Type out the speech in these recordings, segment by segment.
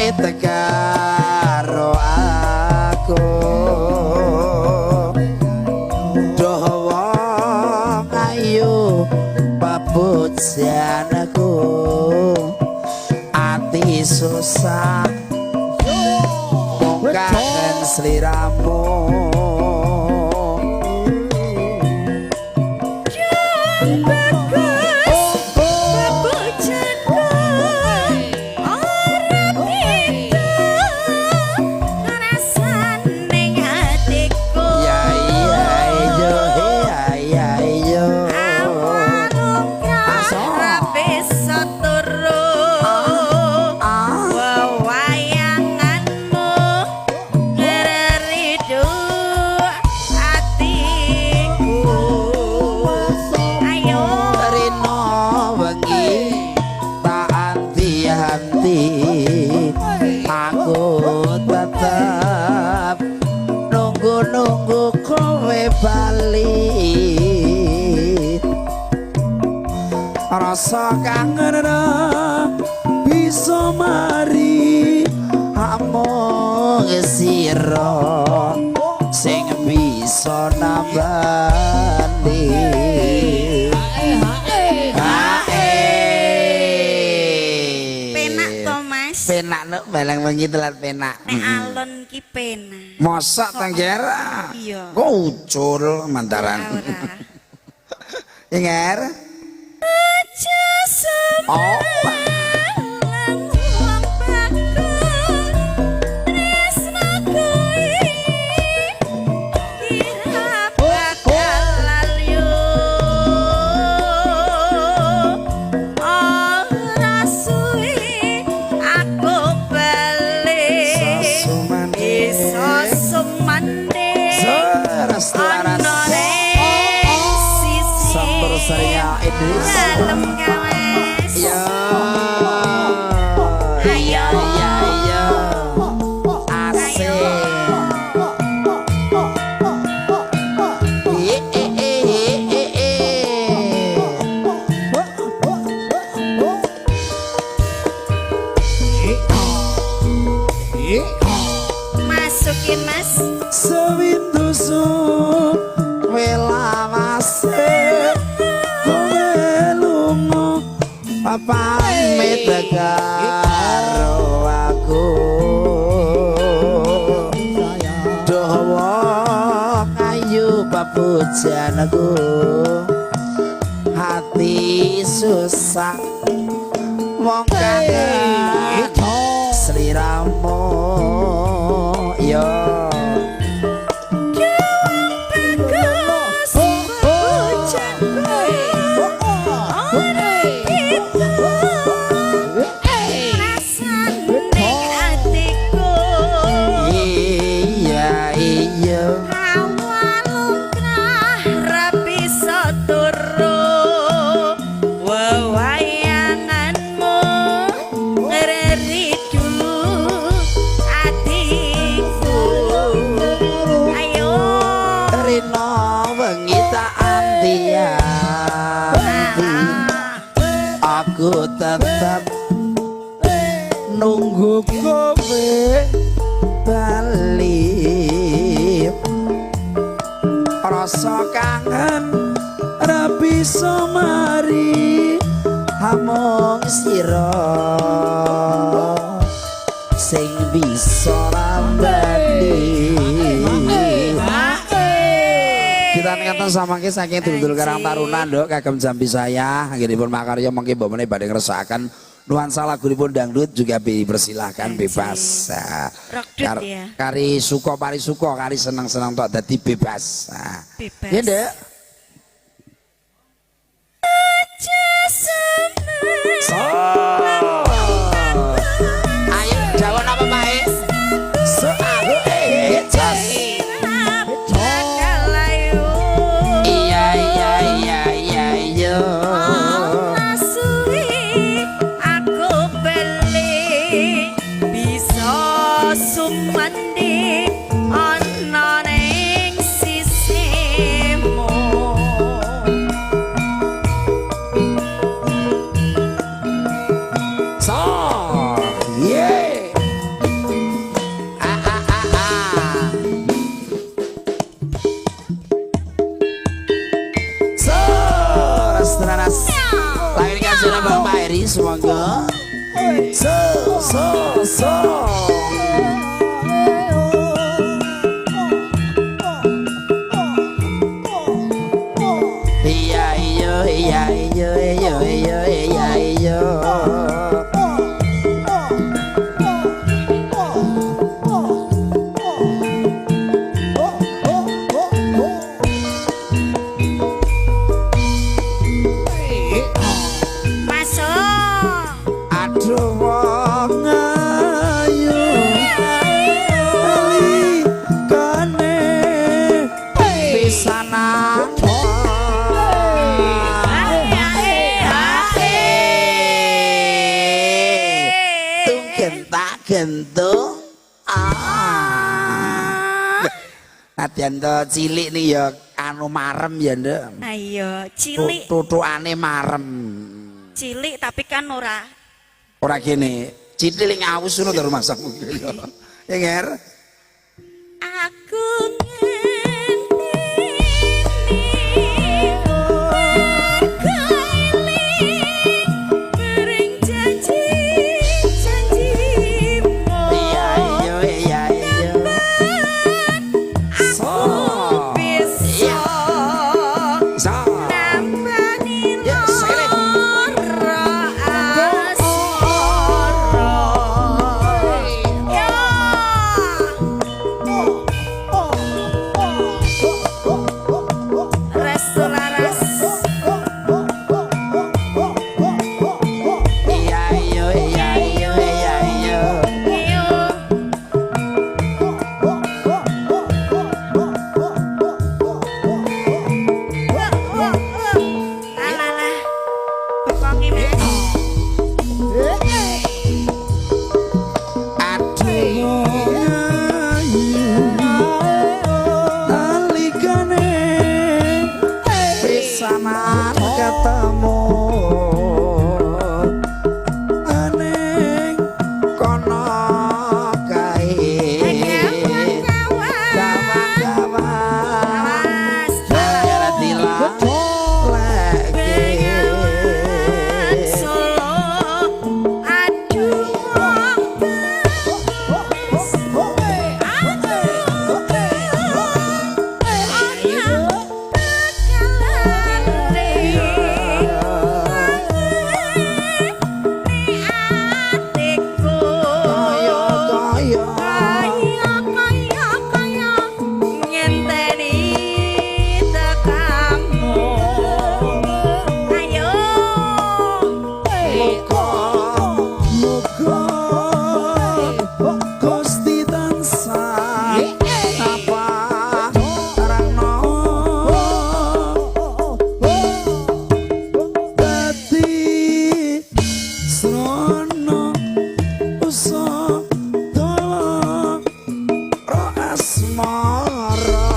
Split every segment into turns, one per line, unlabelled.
pamit karo aku. Doh wong ayu papujanku, ati susah mung kangen sliramu. Aku tetap nunggu-nunggu kowe bali. Rasa kangen ra bisa mari, amung sira sing bisa nambani. Penak nek baleng wengi telat penak.
Nek alon ki penak.
Mosok tangger?
Iya.
Kok ucul mantaran.
Ora.
Inger?
Aja
Oh.
Masukin Mas.
Sewindu welawase kowe lunga pamit karo aku. Doh wong ayu papujanku, hati susah wong kangen sliramu. Yo aku tetap nunggu kowe bali. Rasa kangen ra bisa mari, amung sira sing bisa nambani. Kita samangke saking dulur Karang Taruna nduk kagem jambi saya anggenipun makarya mengke mbok meneh badhe ngersakaken nuansa lagunipun dangdut juga dipersilahkan bebas. Kari suka pari suka, kari seneng-seneng tok dadi bebas.
Bebas.
Nggih, Nduk. Ayo jawab apa Pak?
Sumandi ana ning sisimu.
So, yeah. Gentung. Ah. Nadyan to cilik nih ya anu marem ya, Nduk.
Ayo, cilik.
Tutukane marem.
Cilik tapi kan ora.
Ora gini. Cilik ngawus ngono to rumahsamu. Ya, Nger.
Aku ngenteni eling mering janji janjimu.
Iya iya iya iya. So.
Bisa
So.
nambani
Ya, sekali.
lara asmara. Ya. Resto laras.
Iya iya iya iya iya iya.
Iyo. Alalah. Bokonge Mas.
Aduh nalikane pisanan ketemu aning kono kae
Gawang-gawang.
gawang-gawang
Awas.
gara dilaleke.
Bengawan Solo. Aduh wong bagus. Aduh. Ana tekalane. Atiku.
Kaya kaya
Kaya kaya kaya ngenteni tekamu. Ayo.
Muga muga Gusti tansah aparangno dadi srana usadala ro asmara.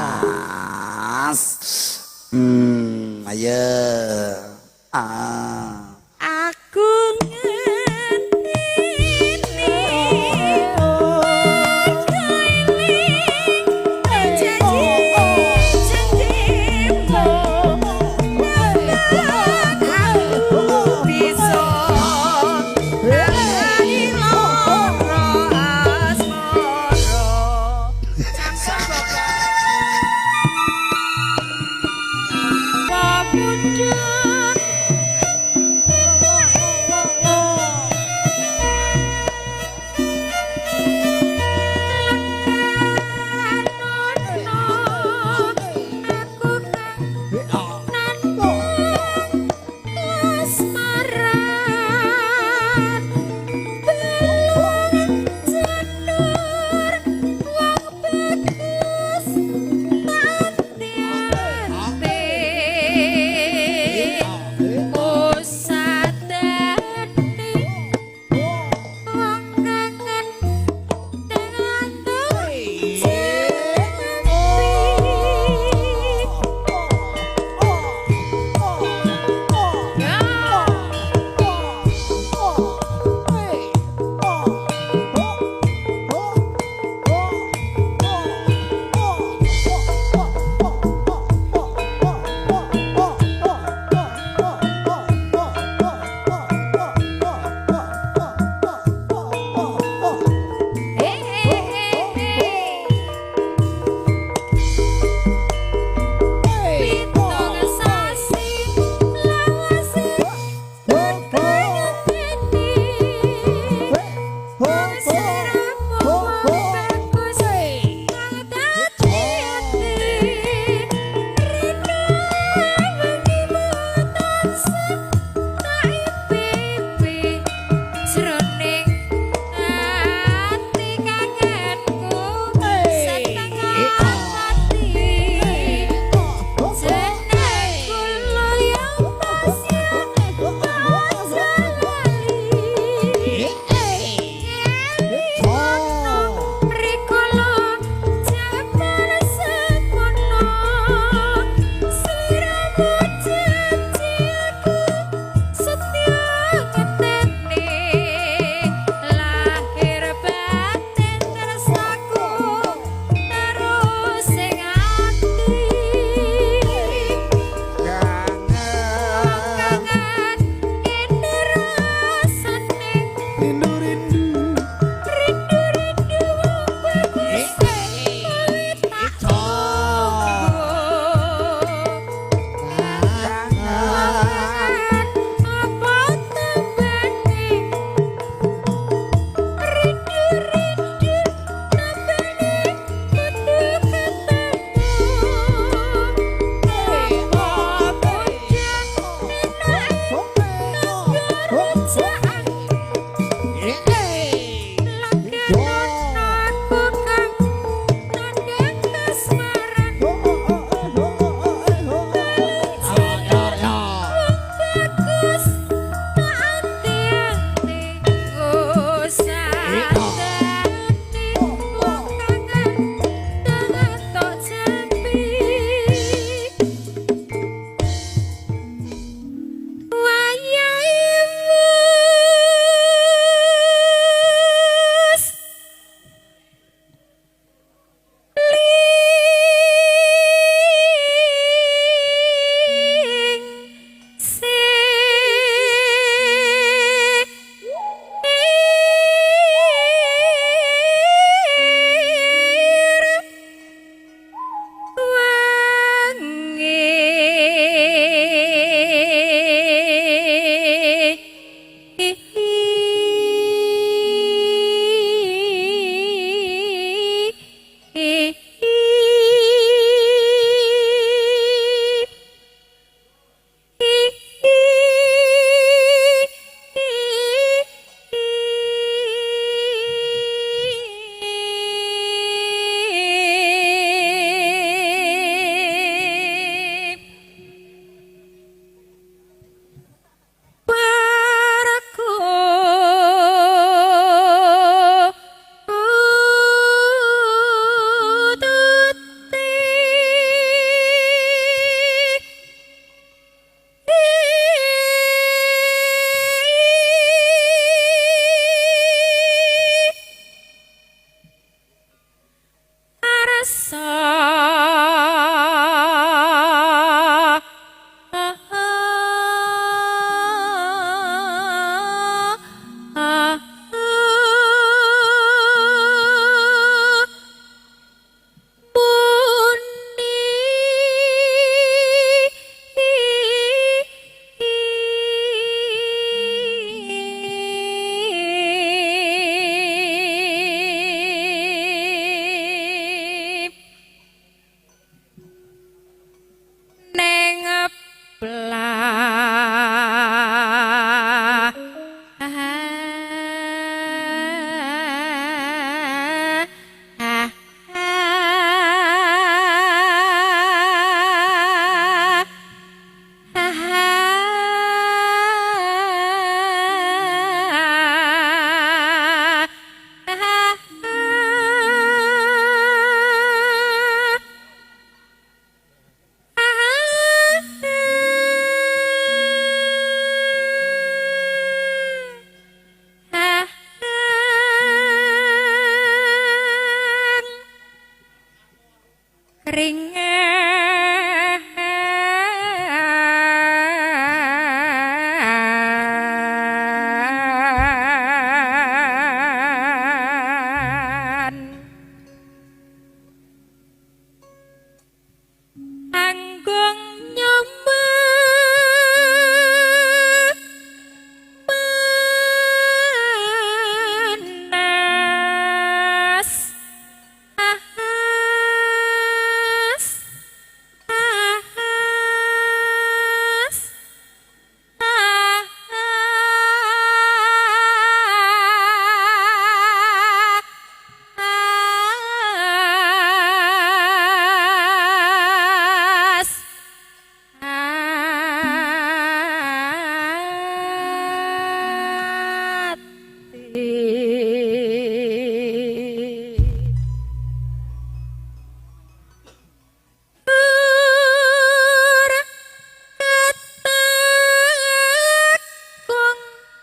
Das. Ayo. Ah.
Aku ngenteni janji janjimu. Aku bisa nambani lara asmara. Samsung Bapak. Pemuda.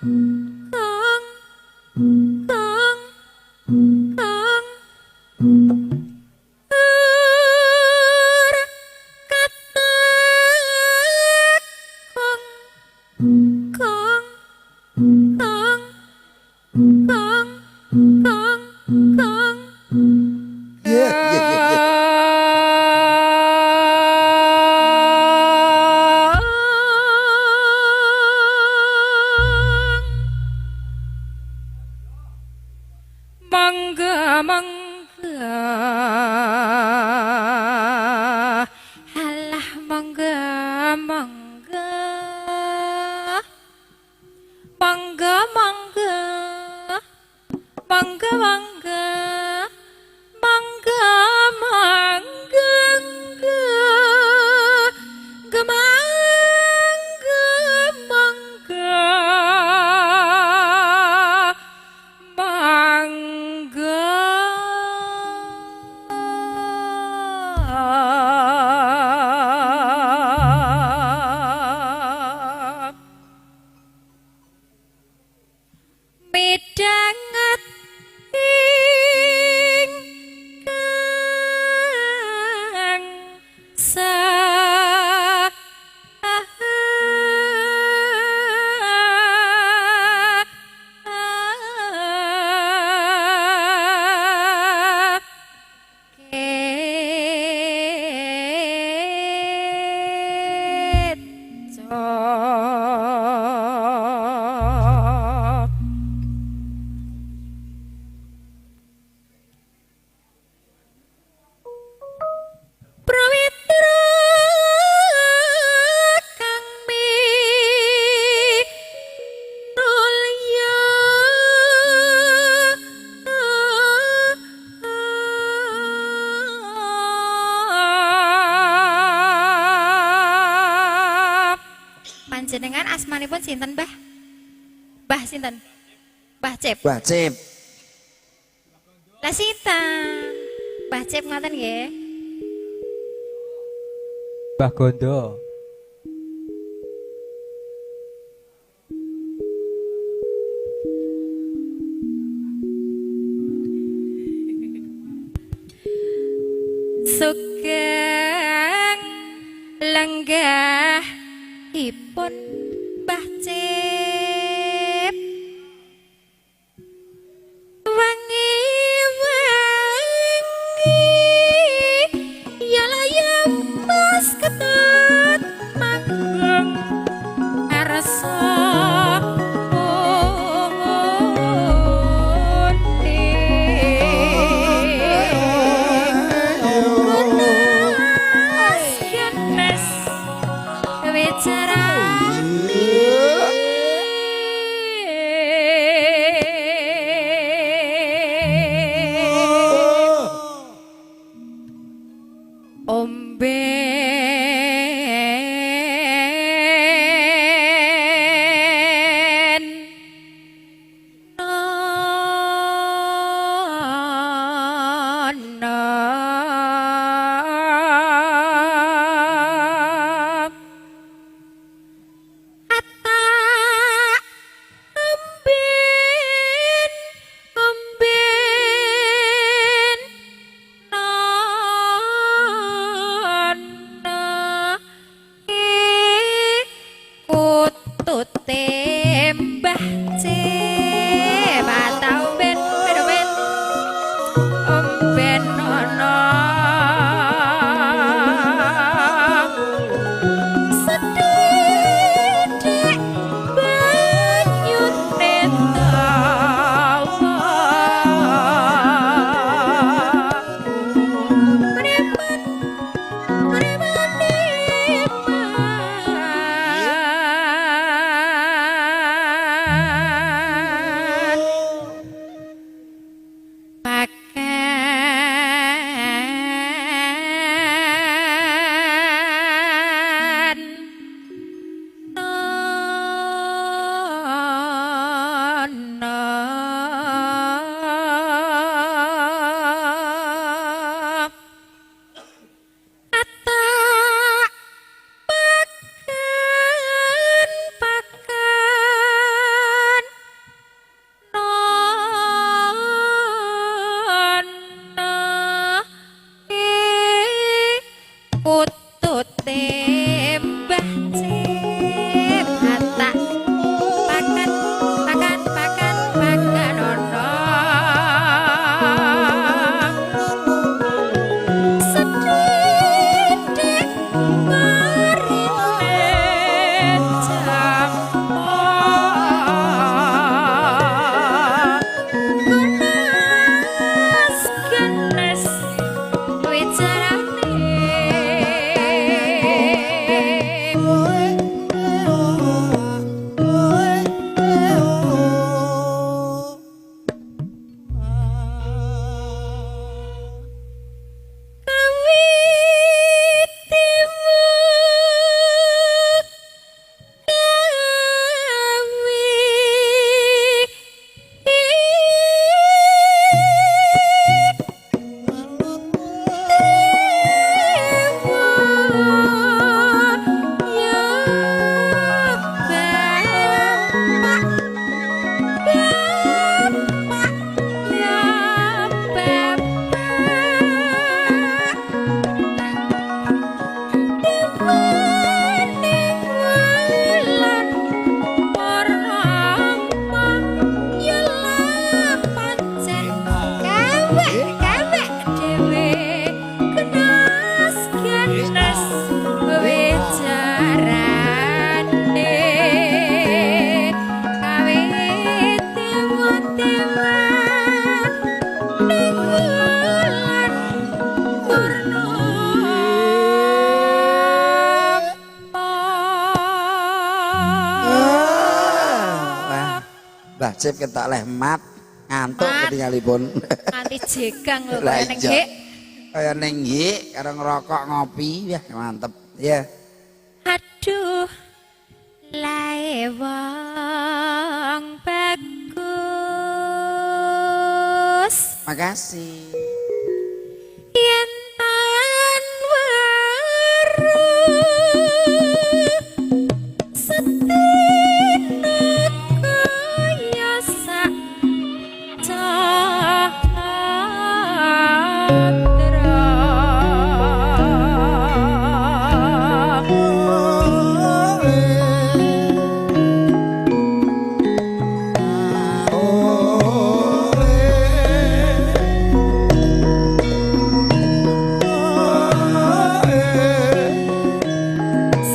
Kang Kang Kang Ur kata Kang Kang Kang Kang Kang Kang.
Iya, iya, iya, iya.
Mangga mangga, halah mangga mangga, mangga mangga, mangga mangga, mangga mangga, mangga mangga mangga. Midhanget ingkang sakeca. Prawitra kang minulya Panjenengan asmanipun sinten, Mbah? Mbah sinten? Mbah Cep.
Mbah Cep.
Lah sinten? Mbah Cep ngoten nggih.
Mbah Gondo.
Sugeng lenggahipun Mbah Cep. Wangi wangi ya layam mas ketut manggung arsa Omben nono ata omben omben nono kutute Mbah Cep atau ben ben ben omben nono sedhek banyune tawa preman preman.
Mbah Cip ketok leh mat ngantuk ketingalipun.
Nganti jegang lho kaya ning hik.
Kaya ning hik karo ngerokok ngopi ya mantep ya.
Aduh lae wong bagus.
Makasih.
Yen tan weruh setina kaya sak cahatra.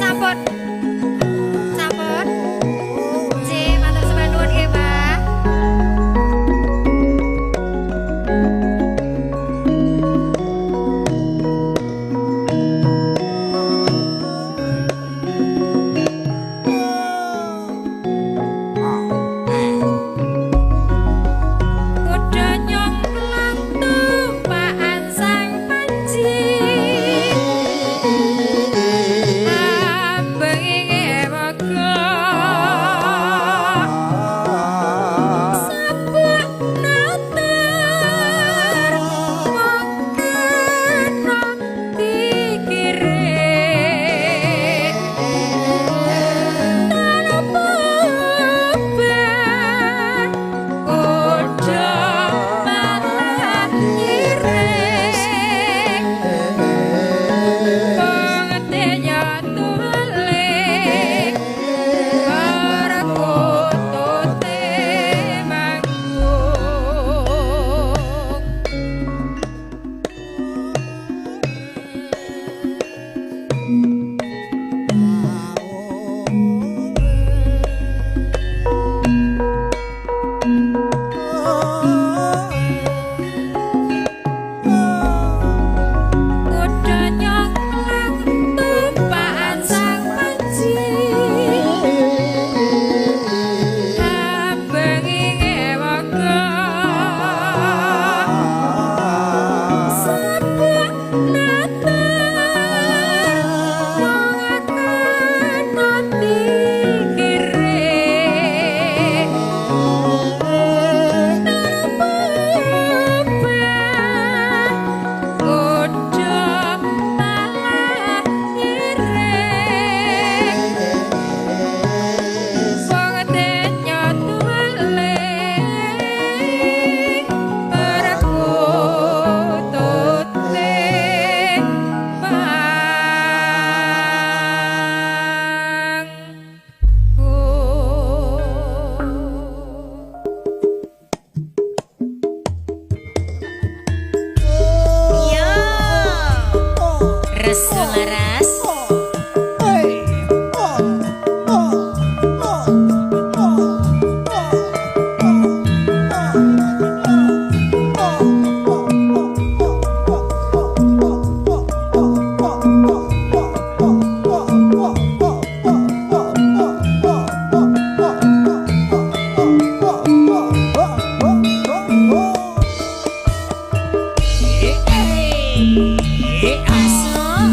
Sampun. Sampun. Nggih, matur sembah nuwun nggih, Pak. Kuda nyongklang tumpakan sang panji. Ambenginge moga sabuk natar mung kena dikirik tanpa beban kuda malah ngiring. Pengertinya tulik perkutute manggung. Kuda nyongklang tumpakan sang panji. Ambenginge moga sabuk natar mung kena dikirik tanpa beban kuda malah ngiring. Pengertinya tulik perkutute manggung.
Yo. Restu Laras. Masuk.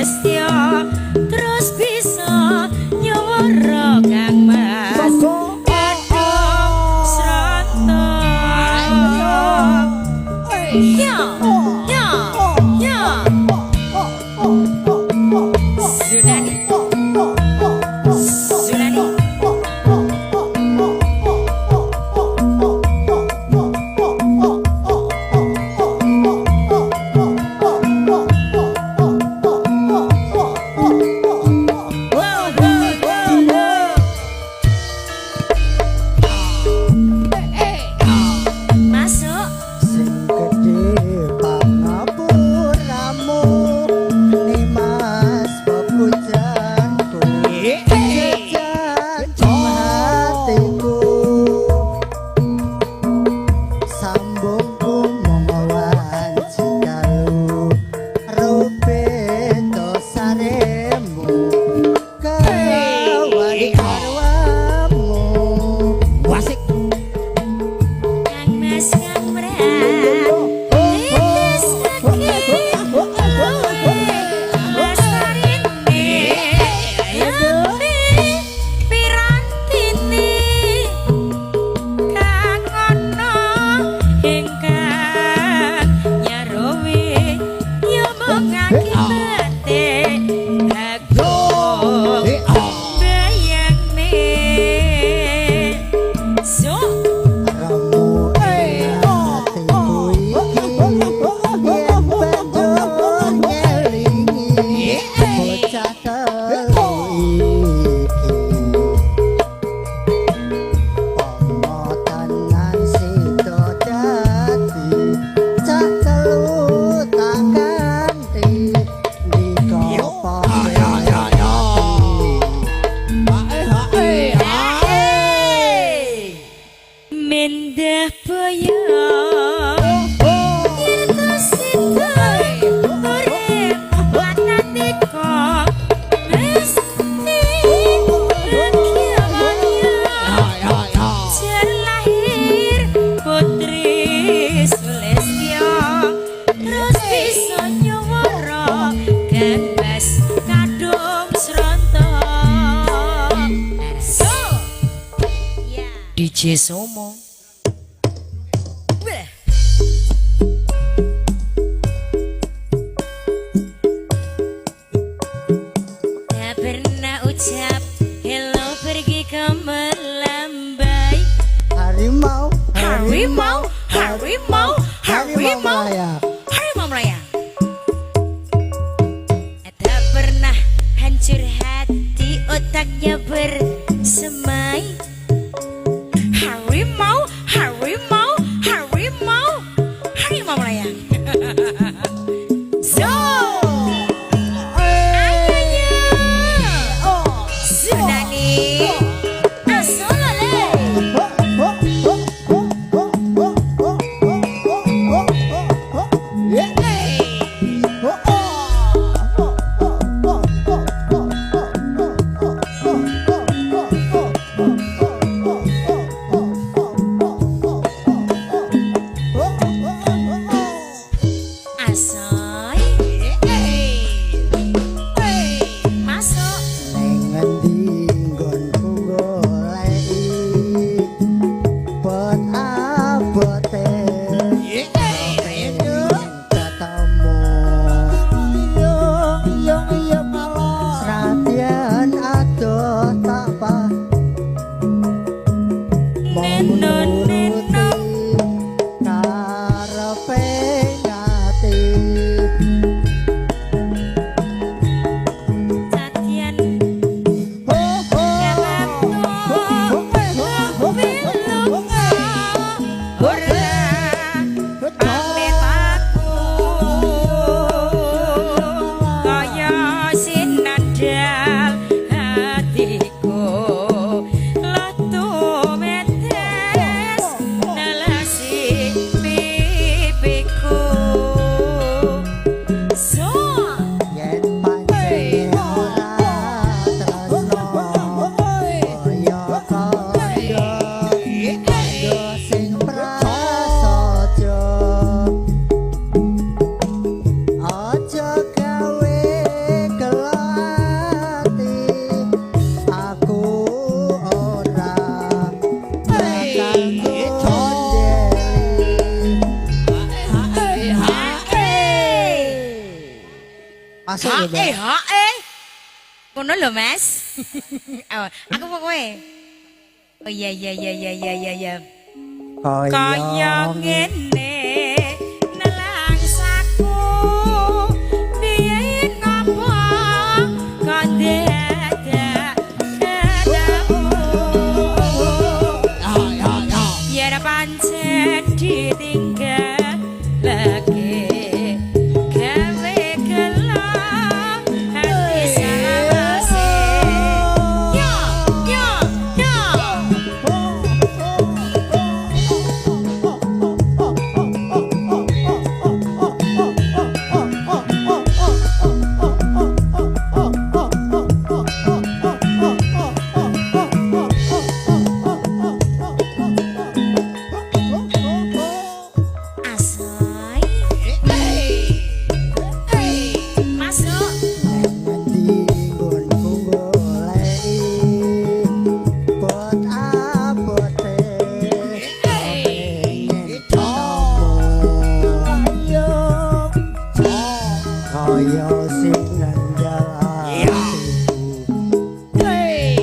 Sulistyo terus bisa nyuwara Kang Mas Kadung Sronto. Yo yo yo Zunani Zunani. Wow, wow, wow, wow. Masuk.
Sing gedhe pangapuramu Nimas pepujanku jejantung hatiku sambungku mung wanci dalu rubeto saremu kawan garwamu.
Wasik.
Kang Mas Kang Mrat Titis kaki kowe Mas Tarine Yambe pirantine kang ana ingkang nyarowe ya mung akibate aku bayangne so.
Remu atiku iki yen banjur ngelingi bocah telu iki pomo tenan sida dadi cah telu tak ganti ndika
Mendah boyo Tirta sida urip wanatika mesti bagya. Jar lahir putri Sulistyo terus bisa nyuwara gambas kadung Sronto. So ya DJ Somo. Weh. Tak pernah ucap hello pergi ke melambai.
Harimau,
Harimau, harimau, harimau,
Melaya.
harimau melayang. Tak pernah hancur hati, otaknya bersemai. Harimau, harimau, harimau, harimau melayang. So, ayo Tsunami, asolole. Ha
Mbak.
eh ha eh. Ngono lho, Mas. Oh, aku mau kowe. Oh iya iya iya iya iya iya iya. Kaya ngene nelangsaku piye ngopo kok dadak ketemu. Yen pancen ditinggal lagi gawe gelo hati sawase. Yo yo yo. Asoy. Masuk.
Ngendi nggonku goleki bot abote pengen ketemu kaya sing ngendal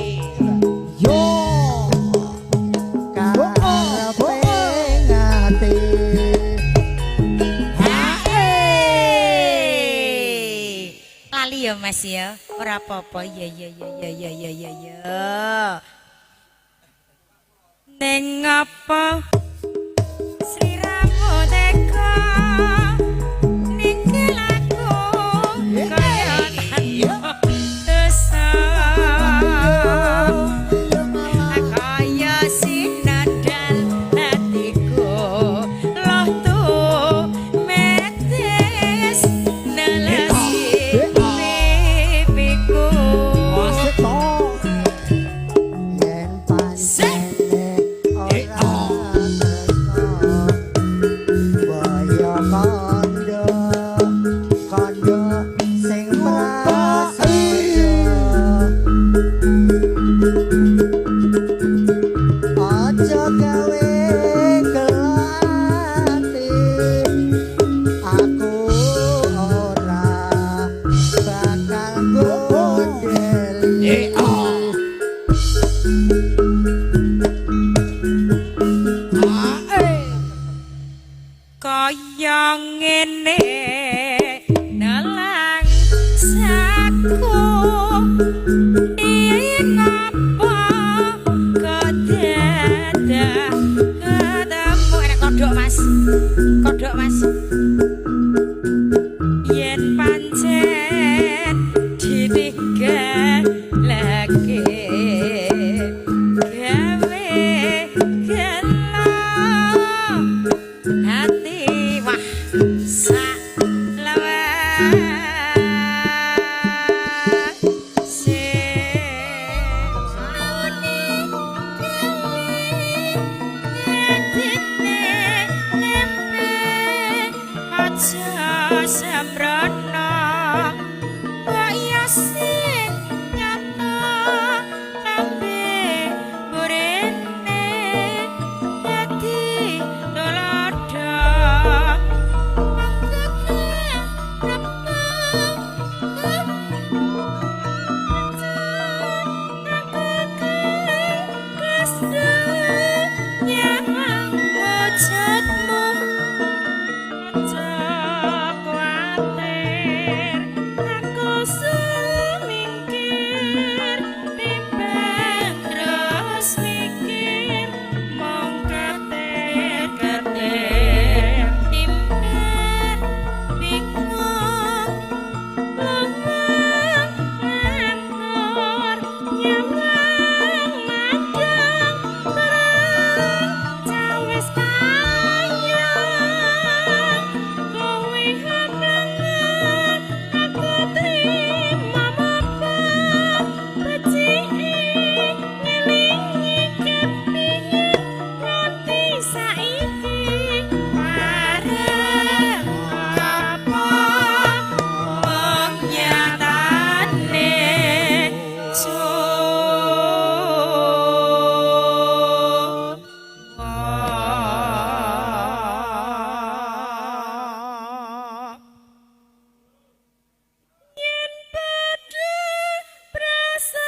atiku karepe ngati.
Hey. Lali ya Mas ya. Ora apa-apa. Ya ya ya ya ya ya ya ya. Ning apa sliramu teka ninggal aku kaya tanpa dosa. Kaya sinadal hatiku loh tu metes nelesi pipiku.
Yen pancene ora tresno boyo kandha kandha sing prasaja aja gawe gelo ati aku ora bakal gondeli.
Kaya ngene nelang saku piye ngapa kok dadak ketemu. Enak kodhok Mas, kodhok Mas. Yen pancen ditinggalake gawe gelo hati wah sak lawase. Aja sembrono kaya sing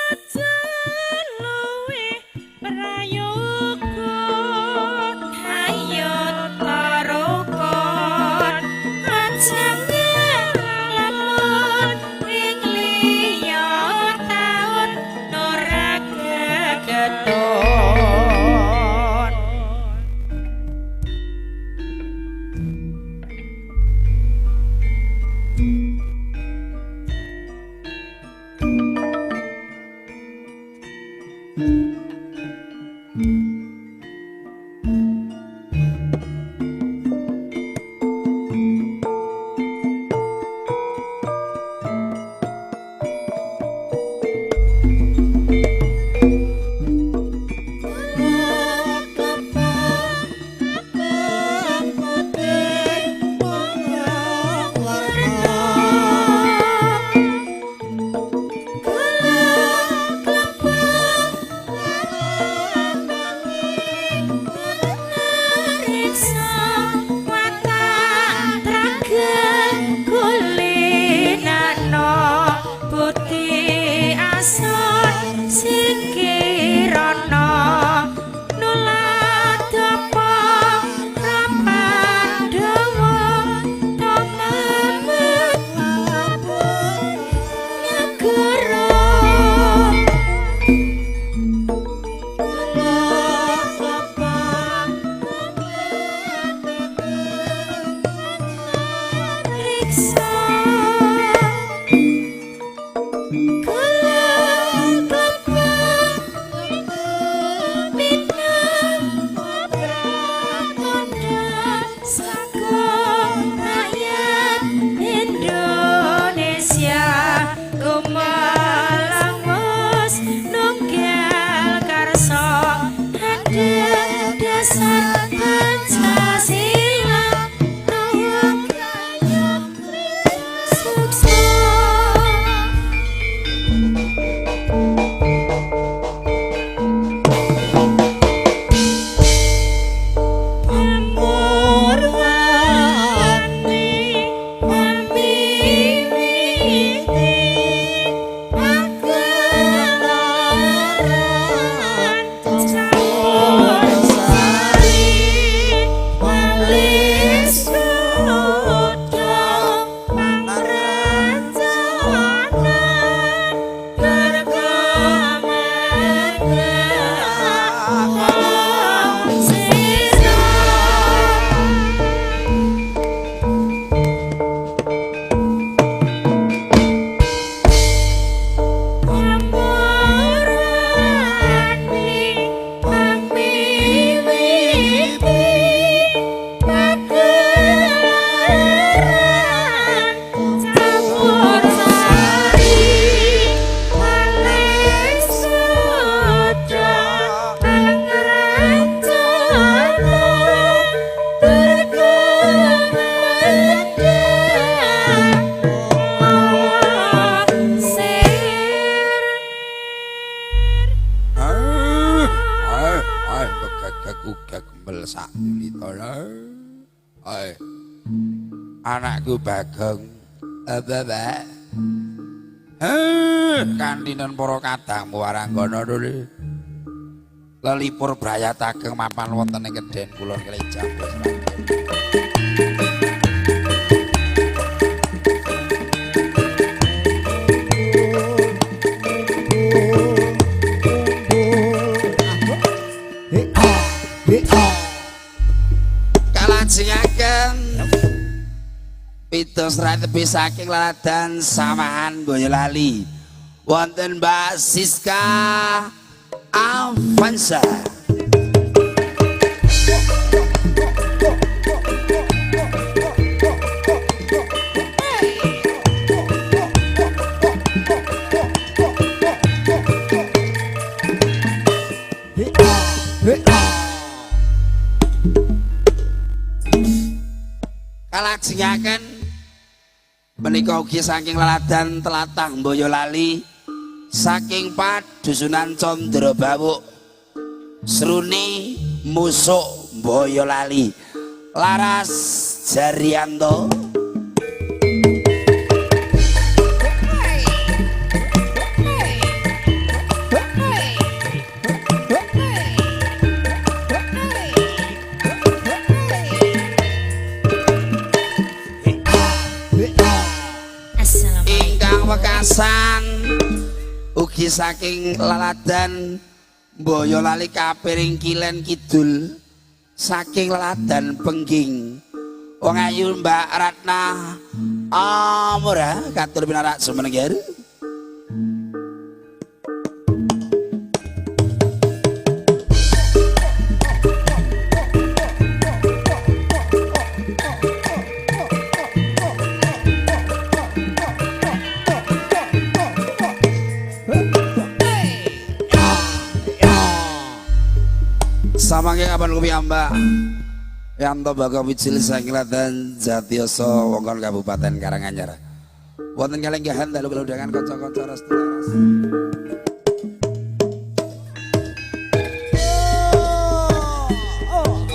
Senajan luwih prayoga ayo tarukon aja ngelamun ing liya taun ora kegeton.
Anakku Bagong, bapak, kandinan para kadang waranggana dulu. Lelipur brayat ageng mapan wonten ing Kedhen Kulon Kelejang. Kalajengaken pitus ratebih saking laladan Samahan Boyolali wonten Mbak Siska Avanza. Kalajengaken menika ugi saking laladan telatah Boyolali saking padusunan Candrabawuk Sruni Musuk Boyolali Laras Jarianto. Ugi saking Laladan Boyolali Kapiring Kilen Kidul, saking Laladan Pengging. Wong ayu Mbak Ratna Amura katur pinarak sumenengger. Samangke kapan kuwi Mbak Yanto Bagong Wijil saking Laladan Jatiyoso wongkon Kabupaten Karanganyar. Wonten kalenggahan dalu kelundangan kanca-kanca restu laras.
Oh.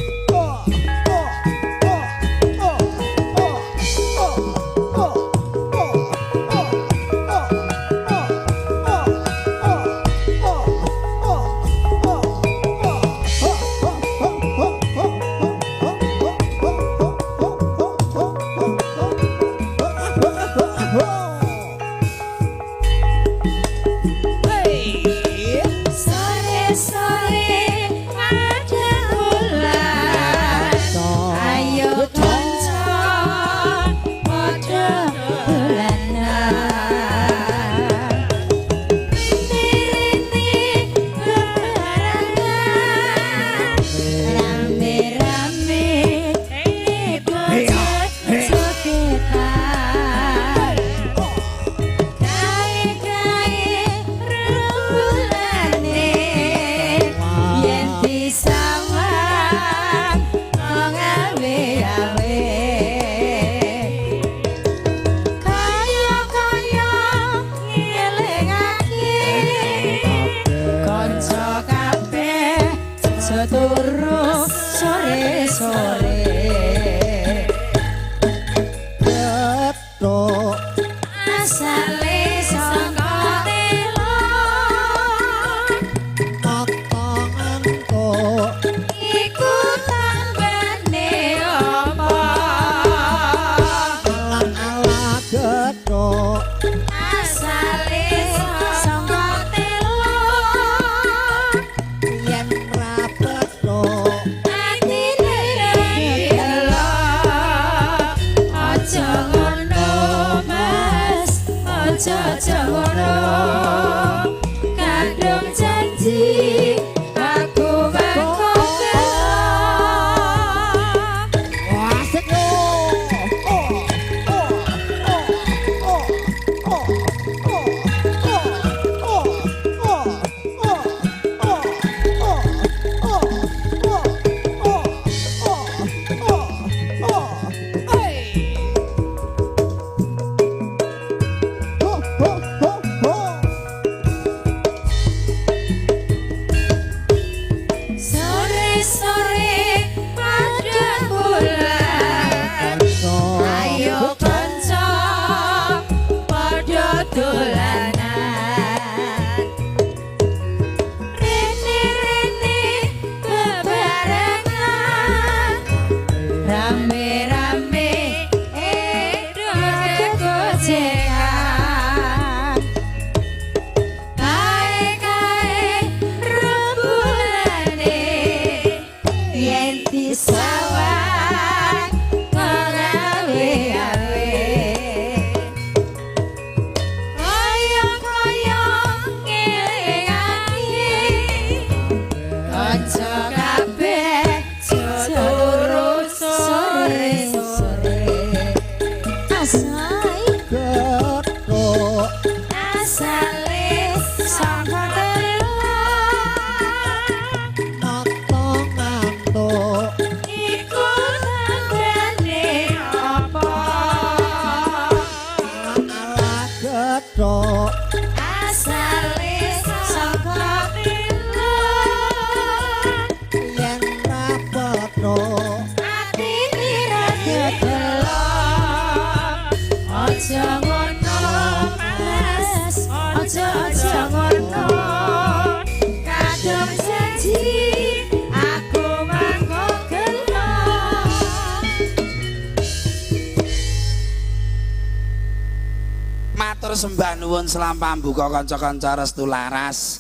sembah nuwun selampah buka kanca-kanca restu laras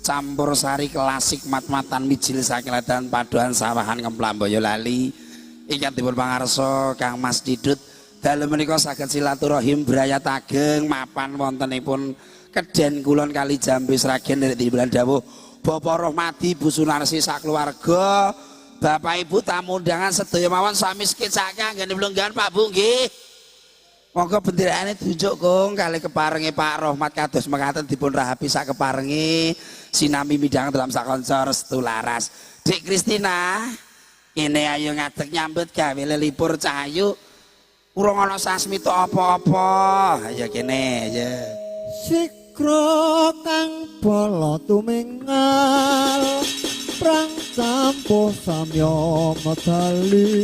campur sari klasik mat-matan mijil sakiladan paduan sawahan Ngemplang Boyolali. Ingkang dipun pangarsa Kang Mas Didut dalu menika saged silaturahim brayat ageng mapan wontenipun Keden Kulon Kali Jambe Sragen nderek bulan dawuh Bapak Rohmadi Bu Sunarsi sakeluarga Bapak Ibu tamu undangan sedaya mawon sami sekecake anggene lunggahan Pak Bu nggih. Monggo benderane diunjuk Kung kali keparenge Pak Rohmat kados mekaten dipun rahapi sak keparenge sinami midhangan dalam sakanca restu laras. Dik Kristina, kene ayo ngadeg nyambut gawe lelipur cahayu. Urung ana sasmita apa-apa. Ayo kene ya.
Sikra kang bala tumingal prang campuh samya medali.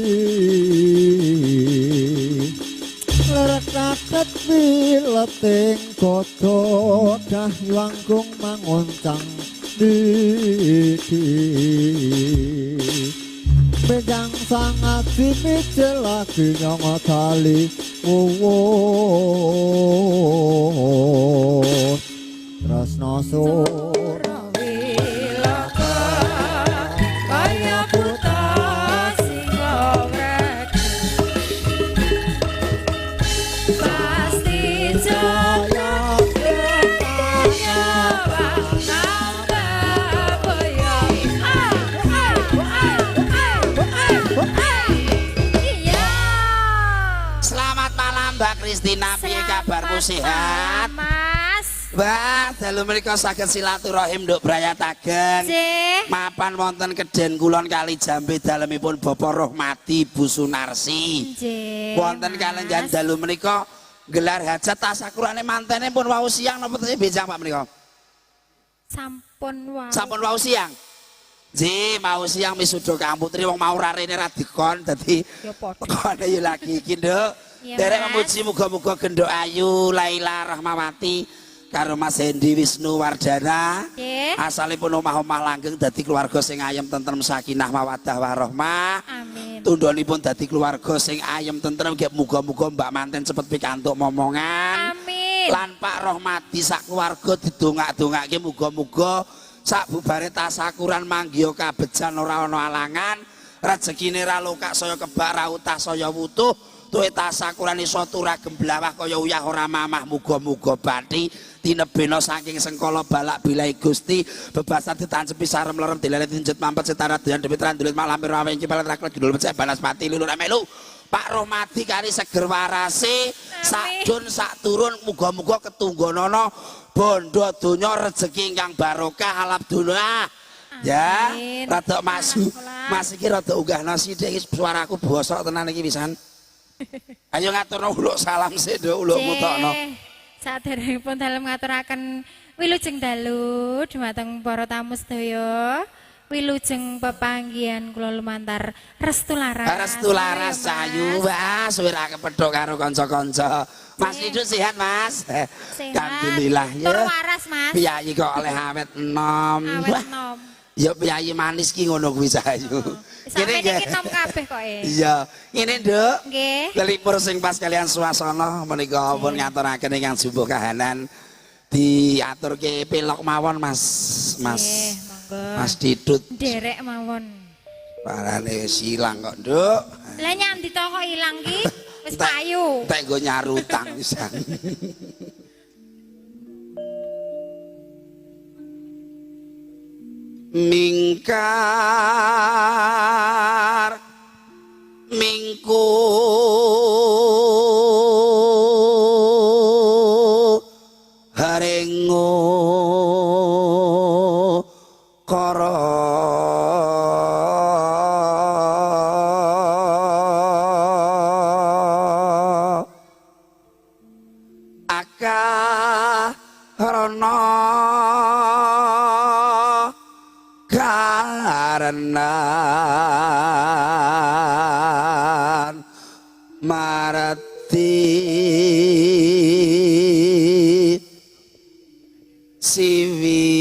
Lerekaket wileting godho dahyanggung mangoncang diki. Benjang sangat dimijil lagi nyongo tali wuwun. Tresno
Surawilaka kaya buta singa wregi pasti jaya
Selamat malam Mbak Kristina, piye kabarmu sehat?
Mas.
Wah, dalu menika saged silaturahim nduk brayat ageng. Mapan wonten Keden Kulon Kali Jambe dalemipun Bapak Rohmadi Bu Sunarsi. Wonten kalenggan dalu menika gelar hajat tasakurane mantene pun wau siang napa tesih benjang Pak menika?
Sampun wau.
Sampun wau siang. Nggih, mau siang misuda Kang Putri wong mau ra rene ra dikon dadi
ya padha.
Tekone ya lagi iki, Nduk. Derek memuji muga-muga gendhok ayu Laila Rahmawati karo Mas Hendi Wisnu Wardana. Asalipun omah-omah langgeng dadi keluarga sing ayem tentrem sakinah mawaddah warahmah.
Amin.
Tundhonipun dadi keluarga sing ayem tentrem nggih muga-muga Mbak Manten cepet pikantuk momongan.
Amin.
Lan Pak Rohmadi sak keluarga didongak-dongake muga-muga sak bubare tasakuran manggiya kabejan ora ana alangan, rejekine ra lokak saya kebak ra utah saya wutuh, tuwe tasakuran iso turah gemblawah kaya uyah ora mamah muga-muga bathi tinebena saking sengkala balak bilai Gusti bebasan ditancepi sarem lerem dilele tinjet mampet setara doyan demit randulit malampir awe iki palet raklek gundul becek banaspati lulur melu Pak Rohmadi kali seger warase sak jun sak turun muga-muga ketunggonono bondo donya rejeki ingkang barokah alap dunya. Ya, rada masu. Mas iki rada unggahno sithik iki suaraku bosok tenan iki pisan. Ayo ngaturno uluk salam sik nduk uluk mutokno.
Saderengipun dalem ngaturaken wilujeng dalu dumateng para tamu sedaya. Wilujeng pepanggihan kula lumantar Restu Laras.
Restu Laras sayu. Wah, suwe ra kepethuk karo kanca-kanca. Mas Didut sehat, Mas?
Sehat.
Alhamdulillah ya.
Tur waras, Mas.
Piyayi kok oleh awet enom.
Awet enom.
Ya piyayi manis ki ngono kuwi sayu.
Sampe niki enom kabeh kok e.
Iya. Ngene, Nduk.
Nggih.
Lelipur sing pas kalian suasana menika pun ngaturaken ingkang jumbuh kahanan diaturke pelok mawon Mas. Mas. Mas Didut
nderek mawon.
Parane wis ilang kok, Nduk.
Lah nyandi to kok ilang ki? Wis payu.
Entek nggo nyaru utang pisan. Mingkar mingku harengo kara akarana karenan marati siwi.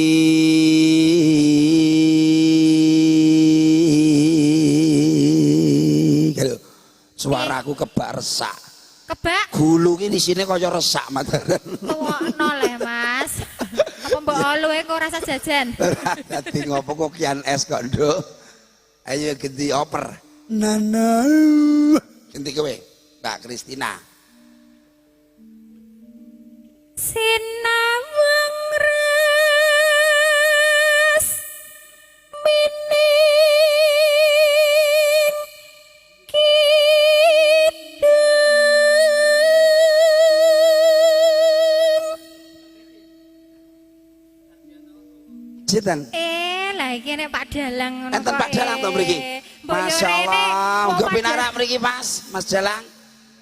Suaraku kebak resak.
Kebak.
Gulu ki isine kaya resak mataran.
Tuwokno le, Mas. Apa mbok olu e kok rasa jajan?
Ora dadi ngopo kok kian es kok, Nduk. Ayo ganti oper. Nana. Ganti kowe, Mbak Kristina.
Sinawang res mining kidung.
Sinten?
Lah iki nek Pak Dalang ngono.
Enten Pak Dalang to mriki. Masya Allah, muga pinarak mriki Mas, Mas Dalang.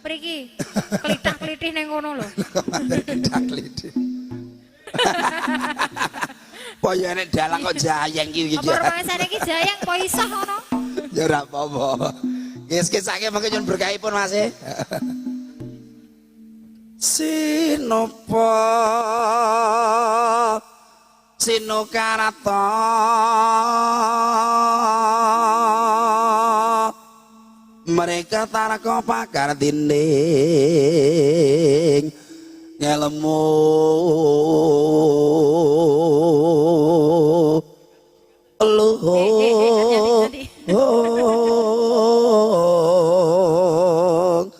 Mriki klithah-klithih ning kono lho.
Klithah-klithih. Kaya nek dalang kok jayeng iki.
Apa rumangsane iki jayeng apa iso ngono?
Ya ora apa-apa. Nggih kesake mengke nyuwun berkahipun Mas. Sinopo Sinokarata mereka taraka pakar dinding ngelmu luhung.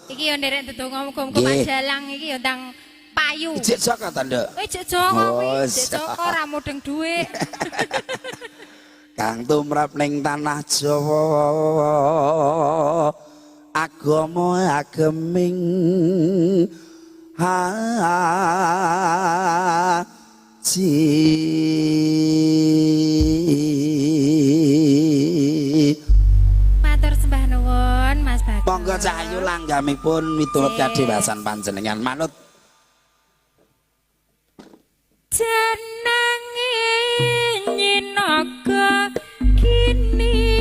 Iki yo nderek ndedonga muga-muga Pak Dalang iki yo ndang payu.
Ijek Joko ta, Nduk?
Ijek Joko kuwi, ijek Joko ora mudeng dhuwit.
Kang tumrap ning tanah Jawa agama ageming haji.
Matur sembah nuwun Mas Bagus.
Monggo Cah Ayu langgamipun miturut kadewasan panjenengan manut.
Jenenge Nyinaga kini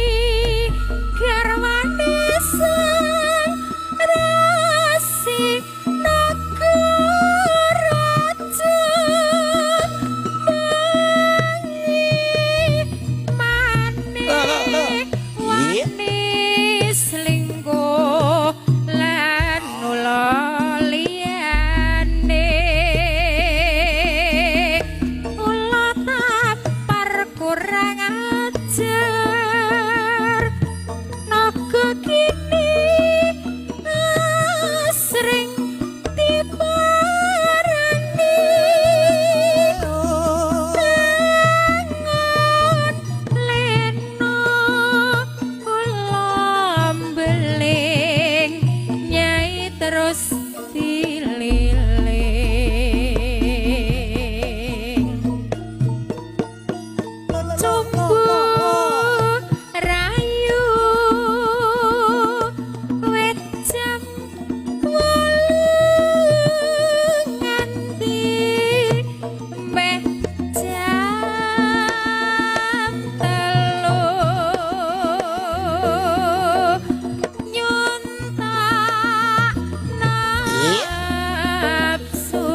garwane sang rasi naga raja mangi mane wani selingkuh lan ula liyane ula tapar kurang ajar naga kini asring diparani tangan leno kula mbeling nyai terus dililing cumbu rayu wit jam 8 nganti meh jam 3 nyuntak nafsu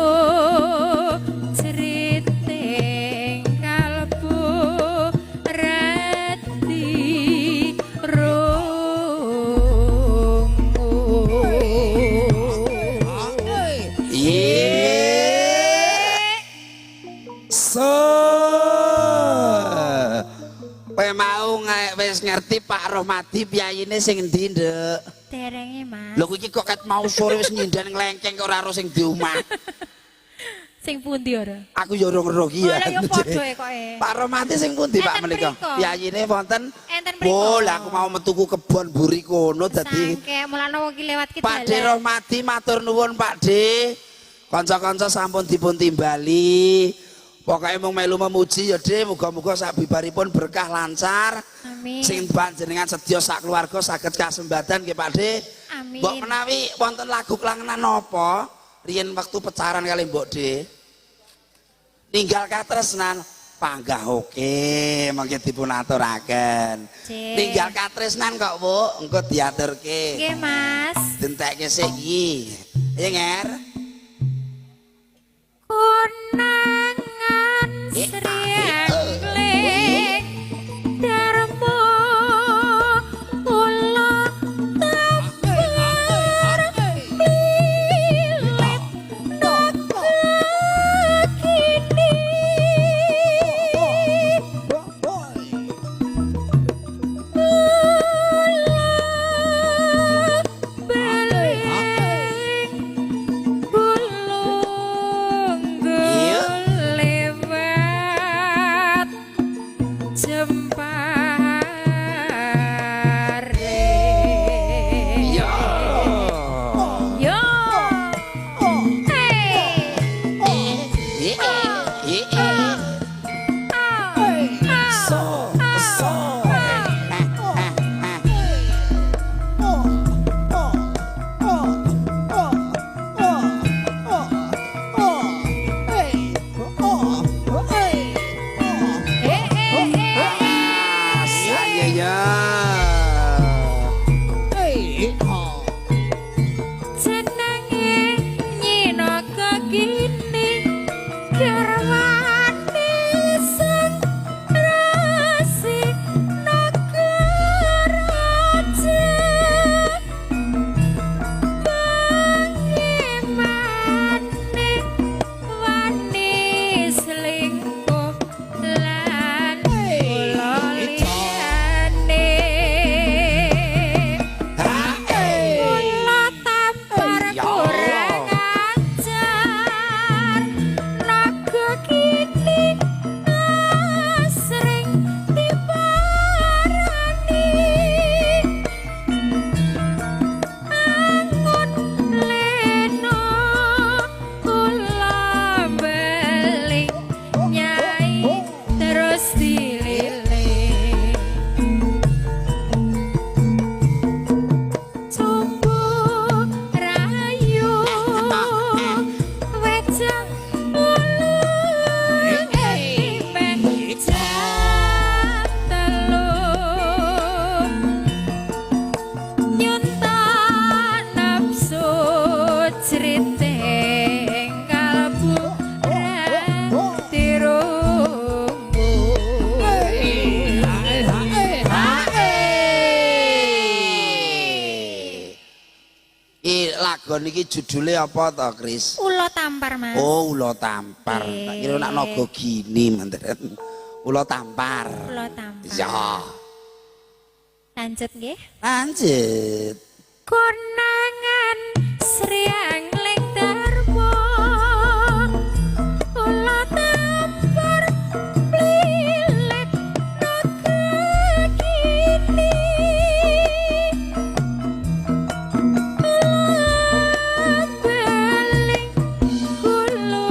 jeriting kalbu rati rungu.
So, kowe mau wis ngerti Pak Rohmadi piyayine sing endi, Nduk?
Derenge, Mas.
Lho iki kok ket mau sore wis nyindan nglengkeng kok ora ero sing di omah.
Sing pundi ora?
Aku ya ora ngero ki ya.
Ora ya padha e kok e.
Pak Rohmadi sing pundi Pak
Enten
menika?
mriko.
Piyayine wonten.
Enten mriko.
Oh, lah aku mau metuku kebon mburi kono dadi
Sangke mulane wong iki lewat ki
Pak D
dalan.
Rohmadi matur nuwun Pak D. Kanca-kanca sampun dipun timbali. Pokoke mung melu memuji ya D, muga-muga sabibaripun berkah lancar.
Amin.
Sing panjenengan sedya sak keluarga saged kasembatan nggih Pak D.
Amin.
Mbok menawi wonten lagu klangenan napa riyen wektu pecaran kali Mbok D. Ninggal katresnan panggah oke mangke dipun aturaken. Ninggal katresnan kok Bu, engko diaturke.
Nggih Mas.
Dientekke sik iki. Ayo Nger.
Konangan sriangling darma kula tapar
Lagon iki judule apa to, Kris?
Ula Tampar, Mas.
Oh, Ula Tampar. Tak kira nak naga gini mantren. Ula Tampar.
Ula Tampar.
Ya.
Lanjut nggih.
Lanjut.
Konangan Sri Angling Darma Ula Tampar plilet naga gini Beling gulu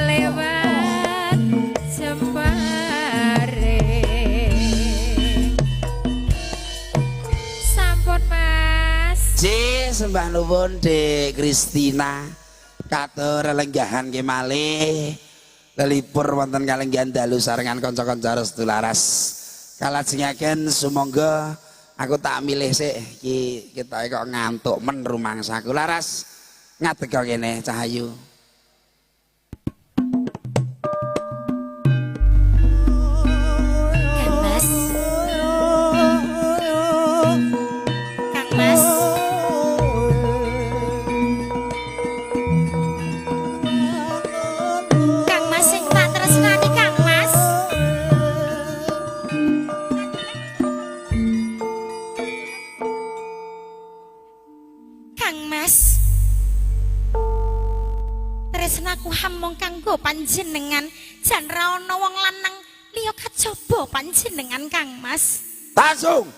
lewat jempare. Sampun, Mas.
J sembah nuwun Dek Kristina. Katur lelenggahan kemalih lelipur wonten kalenggahan dalu sarengan kanca-kanca Restu Laras. Kalajengaken sumangga aku tak milih sik iki ketoke kok ngantuk men rumangsaku. Laras ngadeg kene Cahayu.
Kang Mas. Kang Mas. Kang Mas sing tak tresnani Kang Mas. Kang Mas. Tresnaku hamung kanggo panjenengan, jan ra ana wong lanang liya kajaba panjenengan Kang Mas.
Langsung.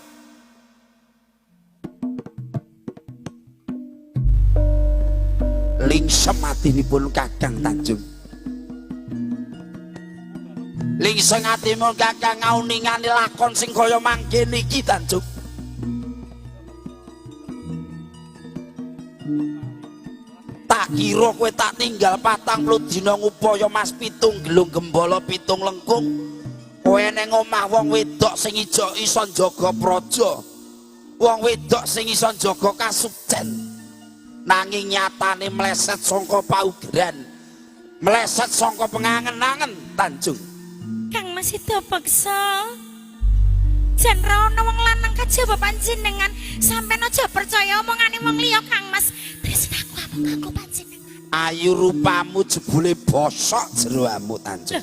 Lingsem atinipun Kakang Tanjung. Lingsem atimu Kakang ngauningani lakon sing kaya mangkene iki Tanjung. Tak kira kowe tak tinggal 40 dina ngupaya mas pitung gelung gembala pitung lengkung. Kowe neng omah wong wedok sing ijo iso njaga praja. Wong wedok sing iso njaga kasukcen. Nanging nyatane meleset sangka paugeran. Meleset sangka pengangen-angen Tanjung.
Kang Mas itu peksa. Jan ra ana wong lanang kajaba panjenengan. Sampeyan aja percaya omongane wong liya Kang Mas. Tresnaku amung kanggo panjenengan.
Ayu rupamu jebule bosok jeroamu Tanjung.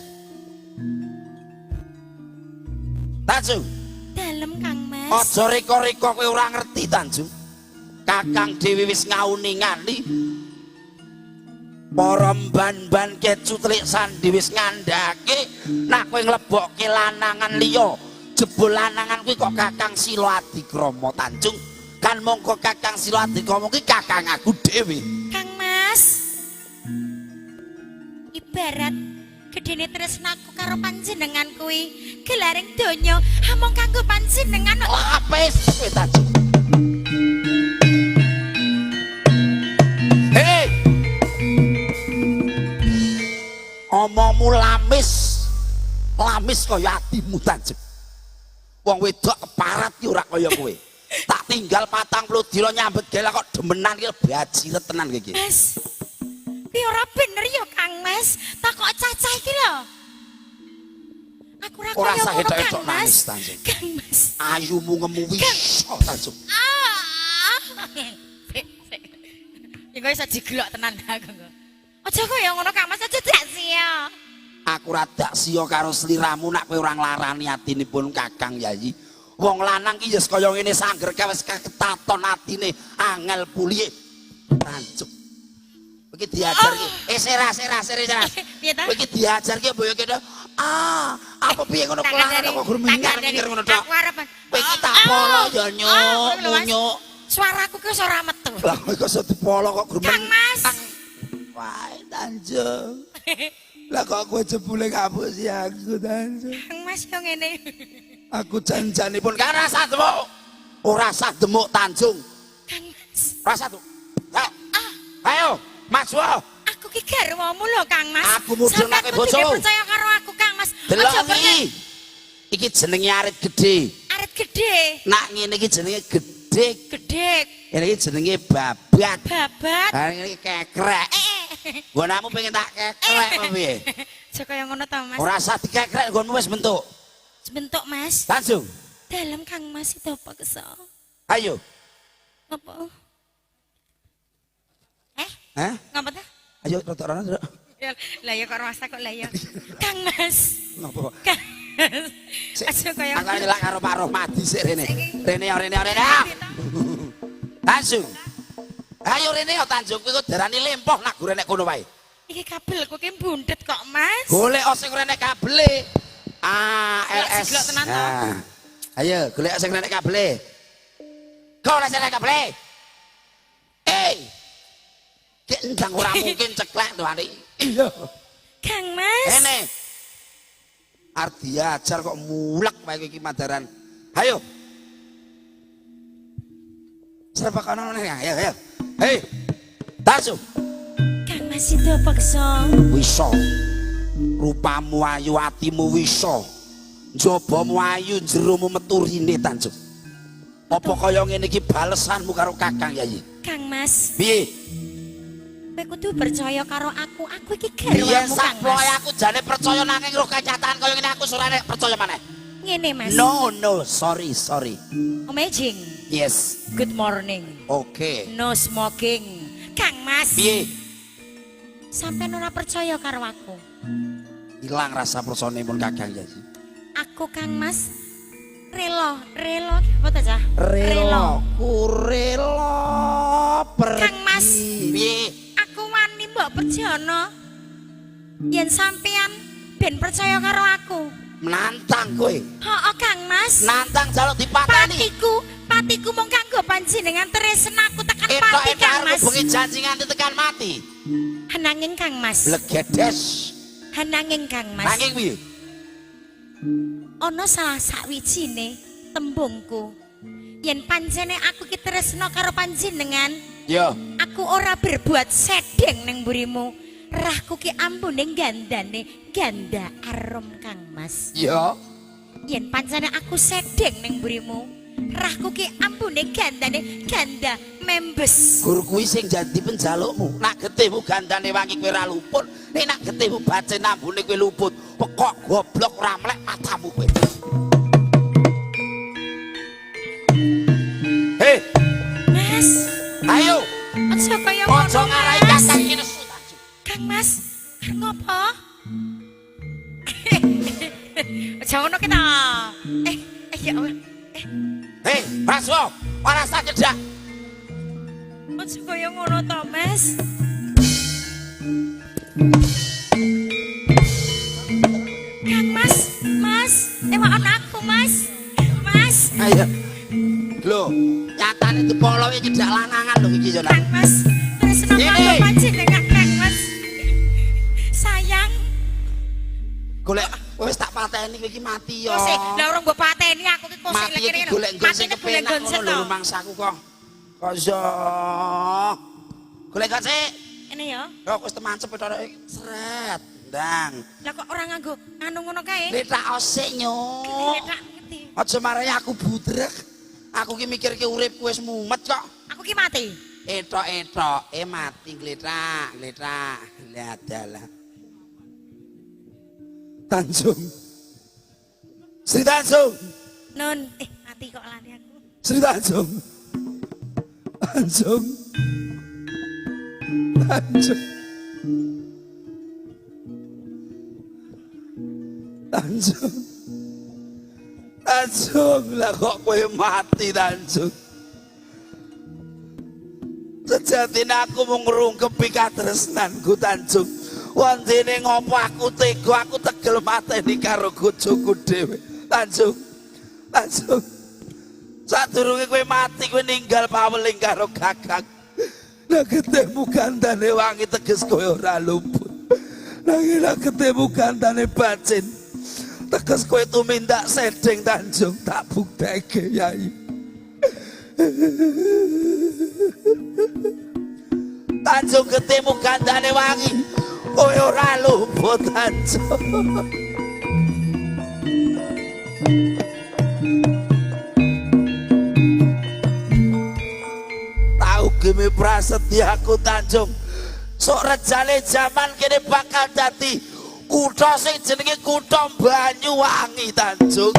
Tanjung,
Dalem Kang Mas.
aja reka-reka kowe ora ngerti Tanjung. Kakang dhewe wis ngauningani para mban-mban kecu telik sandi wis ngandhake nek kowe nglebokke lanangan liya. Jebul lanangan kuwi kok Kakang Sila Adikrama Tanjung. Kan mongko Kakang Sila Adikrama kuwi kakang aku dhewe.
Kang Mas. Ibarat gedene tresnaku karo panjenengan kuwi gelaring donya amung kanggo panjenengan.
Lapis kowe Tanjung. Hei. Omongmu lamis. Lamis kaya atimu Tanjung. Wong wedok keparat ki ora kaya kowe. Tak tinggal 40 dina nyambet gawe kok demenan ki bajiret tenan kowe iki.
Mas. Kuwi ora bener ya Kang Mas. Tak kok cacah iki lho. Aku ora
Ora
kaya
sah
ngono
etok-etok
Kang Mas.
nangis Tanjung.
Kang Mas.
Ayumu ngemu wis Tanjung.
Ah. Iku iso digelok tenan aku kok. Aja kaya ngono Kang Mas, aja dak sia.
Aku ora dak sia karo sliramu nek kowe ora nglarani atinipun Kakang Yayi. Wong lanang ki ya kaya ngene sangger wis ketaton atine angel pulihe. Tanjung. Kowe iki diajar ki. Sera sera sera.
Piye ta?
Kowe iki diajar ki mbok yo kene. Ah, apa piye ngono kelangan kok gurmingar ngono tok.
Aku arep.
Kowe iki tak polo ya nyuk, munyuk.
Suaraku ki wis ora metu.
Lah kowe kok iso dipolo kok grumen.
Kang Mas.
Wah, Tanjung. Lah kok kowe jebule ngapusi aku Tanjung.
Kang Mas yo ngene.
Aku janjanipun kan rasa demuk. Ora sah demuk Tanjung.
Kang Mas.
Rasa tuh. Ayo, maju.
Aku ki garwamu lho Kang Mas.
Aku mudhun
Sampeyan
nek
kudu
bojomu.
percaya karo aku Kang Mas.
Delok
Aja percaya.
iki. Iki jenenge arit gedhe.
Arit gedhe.
Nak ngene iki jenenge gedhe.
Gedhe.
Ngene iki jenenge babat.
Babat.
Ha ngene iki kekrek. Nggonamu pengen tak kekrek apa piye?
Aja kaya ngono to Mas.
Ora usah dikekrek nggonmu wis bentuk.
Bentuk Mas.
Langsung.
Dalem Kang Mas itu apa kesel?
Ayo.
Apa?
Hah?
Ngapa ta?
Ayo rada rono, Nduk.
Lah ya kok rasa kok lah ya. Kang Mas.
Ngopo?
Kang. Aja kaya
Aku nyelak karo Pak Rohmadi sik rene. Rene ya rene ya rene. Tanjung. Ayo rene ya Tanjung kuwi kok darani lempoh nak gure nek kono wae.
Iki kabel kok ki bundet kok, Mas.
Golek sing ora nek kabele. A L S.
Jiglok tenan to.
Ayo golek sing ora nek kabele. Kok ora sing nek kabele. Eh. Ki endang ora mungkin ceklek to Andi. Iya.
Kang Mas.
Rene. Arep diajar kok mulek wae iki madaran. Ayo. Serba kono neh ayo ayo. Hei. Tanjung.
Kang Mas itu paksa.
Wisa. Rupamu ayu atimu wisa. Njabamu ayu jeromu metu rine Tanjung. Apa kaya ngene iki balesanmu karo Kakang Yayi?
Kang Mas,
Piye?
kowe kudu percaya karo aku. Aku iki
Biyen
garwamu Kang
sakploe
Mas.
aku jane percaya nanging roh kenyataan kaya ngene aku ora nek percaya maneh.
Ngene Mas.
No, no, sorry, sorry.
Amazing.
Yes.
Good morning.
Oke.
No smoking. Kang Mas.
Piye?
Sampeyan ora percaya karo aku.
Ilang rasa persone pun Kakang Yayi.
Aku Kang Mas relo, relo apa ta cah?
Relo, ku relo pergi.
Kang Mas.
Piye?
Aku wani mbok perjono. Yen sampeyan ben percaya karo aku.
Menantang kowe.
Heeh Kang Mas.
Nantang jaluk dipateni.
Patiku, patiku mung kanggo panjenengan tresnaku tekan pati
Etok-etok
Kang
arep
Mas.
bengi janji nganti tekan mati.
Hananging Kang Mas.
Blegedes.
Hananging Kang Mas.
Nanging piye?
Ana salah sakwijine tembungku. Yen pancene aku ki tresna karo panjenengan,
Yo.
aku ora berbuat sedeng nang mburimu. Rahku ki ambune gandane ganda arum Kang Mas.
Yo.
Yen pancene aku sedeng nang mburimu, rahku ki ambune gandane ganda membes.
Gur kuwi sing janji penjalukmu. Nak getihmu gandane wangi kowe ora luput. Nek nak getihmu bacin ambune kowe luput. Pekok goblok ora melek matamu kowe. Hei,
Mas,
ayo.
aja kaya ngono.
Aja ngarai
Mas.
kakang ki nesu.
Kang Mas, arep ngopo? Aja ngono ki ta. Eh, ya Allah.
Hei, Praswo, ora sakedak.
Aja kaya ngono to, Mas. Kang Mas, Mas, ewakon aku, Mas. Mas,
Ayo. Lho, nyatane dipoloki cedak lanangan lho iki yo. Nak.
Kang Mas, tresno
Ini.
kanggo panjenengan Kang Mas. Sayang,
Golek wis tak pateni kowe iki mati yo.
kok sih, lah ora mbok pateni aku ki kok sik
Mati
lek
iki golek nggon sing
Matine golek
kepenak
nggon
ngono lho
sik.
rumangsaku kok. Kok iso. Golek nggon sik.
Ini ya.
Kok wis temancep tok seret. Ndang.
Lah kok ora nganggo anu ngono kae?
Letak osik nyuk.
Letak ngerti.
Aja marai aku budrek. Aku ki mikirke uripku wis mumet kok.
Aku ki mati.
Etok-etok, mati gletak, gletak. Lah dalah. Tanjung. Sri Tanjung.
Nun, mati kok lali aku.
Sri Tanjung. Tanjung. Tanjung. Tanjung. Tanjung lah kok kowe mati Tanjung. Sejatine aku mung ngrungkepi katresnanku Tanjung. Wondene ngopo aku tega aku tegel mateni karo bojoku dhewe. Tanjung. Tanjung. Sadurunge kowe mati kowe ninggal paweling karo Kakang. Lah ketemu gandane wangi teges kowe ora luput. Nanging lah ketemu gandane bacin. Teges kowe tumindak sedeng Tanjung tak buktekke Yai. Tanjung ketemu gandane wangi kowe ora luput Tanjung. Tau gemi prasetyaku Tanjung. Sok rejane jaman kene bakal dadi kutha sing jenenge kutha Banyuwangi Tanjung.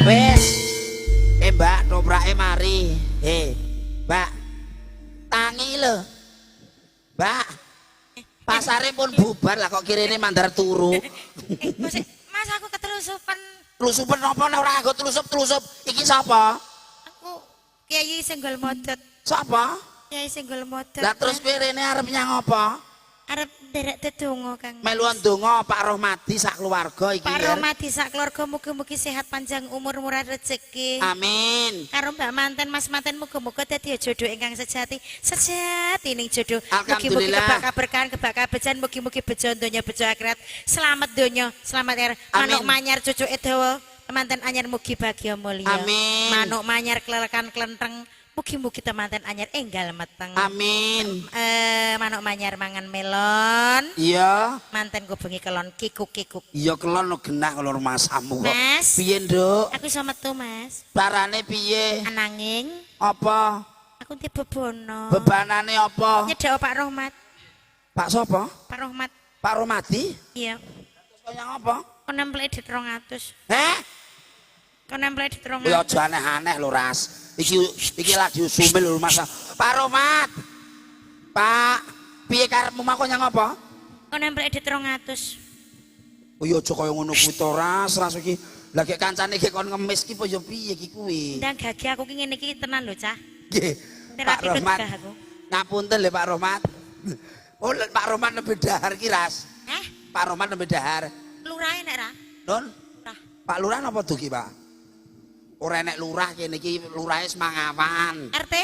Wes. Mbak, toprake Mbak. Tangi lho. Mbak. Pasare pun bubar lah kok kirene mandar turu.
Mas aku ketelusupan.
Telusupan napa nek ora nganggo telusup-telusup? Iki sapa?
Aku Kiai Senggol Modot.
Sapa?
Kiai Senggol Modot.
Lah terus kowe rene arep nyang apa?
Arep nderek dedonga, Kang.
Meluan donga Pak Rohmadi sak keluarga iki.
Pak Rohmadi sak keluarga mugi-mugi sehat panjang umur murah rezeki.
Amin.
Karo Mbak Manten Mas Manten muga-muga dadi jodoh ingkang sejati. Sejati ning jodoh. Mugi-mugi kebak kaberkahan, kebak kabejan, mugi-mugi bejo donya bejo akhirat. Selamat donya, selamat akhirat. Manuk manyar cucuke dawa, temanten anyar mugi bagya mulya.
Amin.
Manuk manyar klelekan klenteng. Mugi-mugi temanten anyar enggal meteng.
Amin.
Manuk manyar mangan melon.
Iya.
Manten ku bengi kelon kikuk-kikuk.
Iya kelon genah lho masamu kok.
Mas.
Piye, Nduk?
Aku iso metu, Mas.
Barane piye?
Ananging
apa?
Aku ndek bebono.
Bebanane apa?
Nyedhak Pak Rohmat.
Pak sapa?
Pak Rohmat.
Pak Rohmadi?
Iya.
Terus kaya apa?
Kon nemplek dit 200.
Heh?
Kon nemplek dit 200.
Ya aja aneh-aneh lho, Ras. Iki lagi usume lho Mas. Pak Rohmat. Pak, piye karepmu mako nyang apa?
Kon nemplek dit 200.
Oh ya aja kaya ngono kuwi to, Ras, Ras iki. Lah gek kancane gek kon ngemis ki apa ya piye iki kuwi?
Ndang gage aku ki ngene iki tenan lho, Cah.
Nggih. Pak Rohmat. Ngapunten lho Pak Rohmat. Oh, Pak Rohmat nembe dahar ki, Ras.
Heh?
Pak Rohmat nembe dahar.
Lurahe nek ra?
Nun?
Lurah.
Pak Lurah napa dugi, Pak? Ora enek lurah kene iki, lurahe Semangawan.
RT?